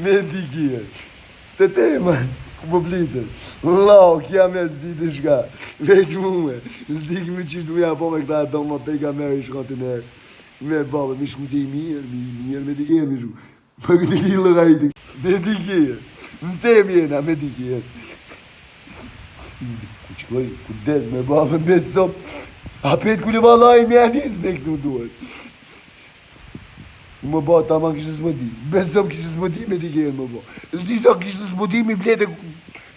Me dikje. Të tema, ku po flitet. Llau, kja me s'di të shka. Veç mume. S'di këmi qysh du ja po me këta do më pejgamberi shko të nërë. Me babë, mi shku se i mirë, mi i mirë, me dikje, mi shku. Po këtë ki llogariti. Me dikje. Në temë jena, me dikje. Ku shkoj, ku des me babën, me sop. Apet ku le vallai me anis me këtu duhet. Më bo, ta ma kishë s'më di. Besom kishë s'më di me dikje më bo. S'di sa kishë s'më di mi blete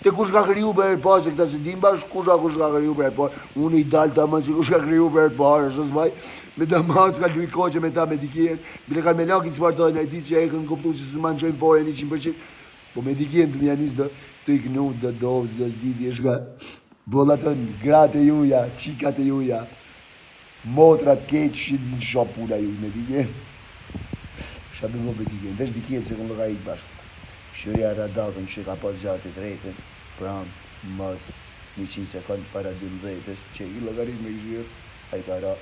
te kush ka kriju për herë parë, se këta se dim bash kush ka kush ka kriju për herë parë. Unë i dal ta ma si kush ka kriju për herë parë, është s'vaj. Me ta mas ka luj koqe me ta me dikje. Bile kanë me laki të spartojnë, ai ditë që e kanë kuptu që s'ma nxojnë fare 100%. Po me dikje të mja nis do të i knu, do do, do s'di di shka. Boll ato gratë e juja, qikat e juja. Motrat keq shi din çka puna juj me dikjen. Çka do me dikjen, veç dikjen se kom llogarit bashkë. Kqyrja radakën që ka pas gjatë të tretën, pram, mas 100 sekond para 12-ës, që i llogarit me kqyr, ai ka ra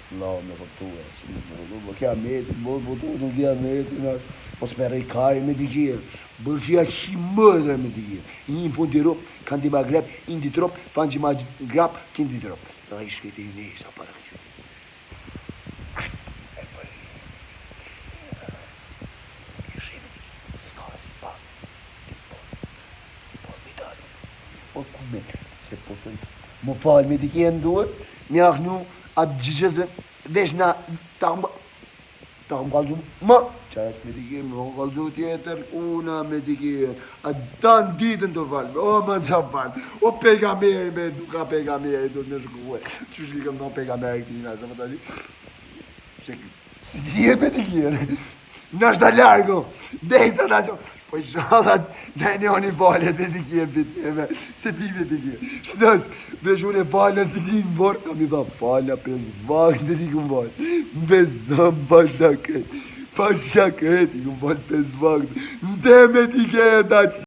Allahu me kuptue, si me më rrugë, po kiametin, bo, po tu, nuk kiametin, ashtë, po s'me rrej kari me dikjen, bërqia shi mëdre me dikjen, një në fund i rup, kanë di ma grep, indi trup, fanqi ma grap, kindi trup. Dhe i shkreti i nesa para këqyri. E për i shimi, s'ka si pa, ti po, po mi dalë, po ku me, se po thëj, më falë me dikjen duhet, mi ahnu atë gjëgjëzën, vesh na, ta Ta më kallzu më, që është me dikje, më kallzu tjetër, una me dikje, a dan ditën të falë, o më të falë, o pejgamberi me duka pejgamberi, do të në shkue, që shki kam thonë pejgamberi këtina, se më tani, se si dihet me dikje, në është të largo, dejsa ta që, po inshallah, në njoni falet me dikje, bitneve, se di me dikje, shnosh, Veç unë e falë si di në vorë, kam i tha, falja pes vakte i kum falë, besëm pasha këtë, pasha këtë i kum falë pes vakte, në te me dikje e ta që.